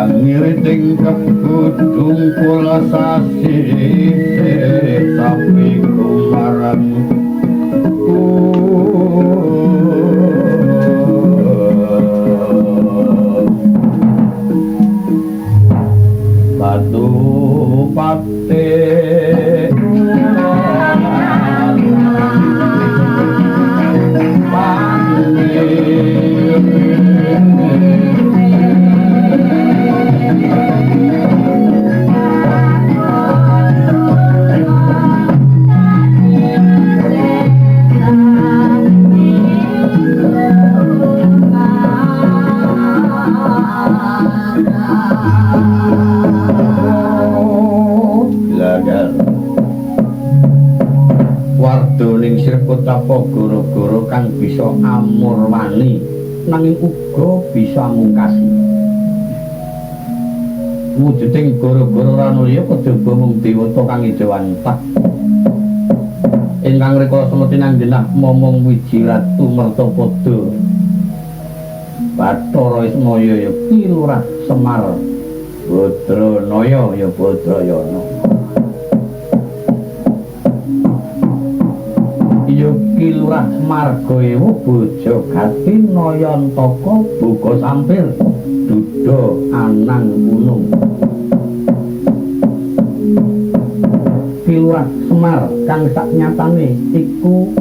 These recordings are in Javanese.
Pangiriting kebudung kula sasi sapi kumarang batu pate Wardoning sirkutapa goro-goro kang bisa amurwani nanging uga bisa mungkasi. Wujuding goro-goro ranulya kejaba mung dewata kang ijawantah. Ingkang rikala semeti nanggenah momong wiji ratu Mertapada Bathara Ismaya ya Ki Lurah Semar Badranaya ya Badrayana. Ya Ki Lurah Margaewa Bojogati Nayantaka Boga Sampir Duda Anang Gunung. Ki Lurah Semar kang saknyatane iku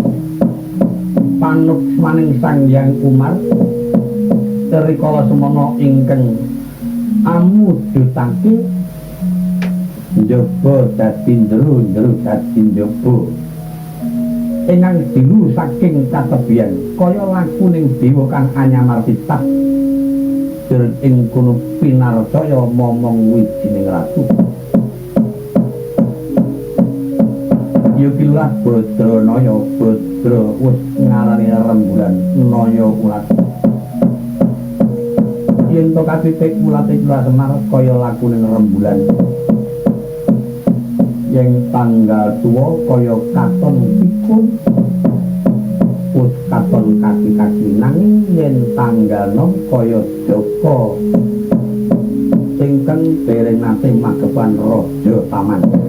panuksmaning Sang Hyang Umar rikala semana ingkang amudutake njaba dadi njero, njero dadi njaba ingkang dilu saking katebian kaya lakuning dewa kang anyamar titah jur ing kono pinarcaya momong wijining ratu. Ya Ki Lurah Badranaya Badra wis ngarani rembulan naya ulat. Yen to katitik ulate Lurah Semar kaya lakuning rembulan yen tanggal tuwa kaya katon pikun wis katon kaki-kaki, nanging yen tanggal nom kaya jaka ingkang dereng nate magepan raja taman.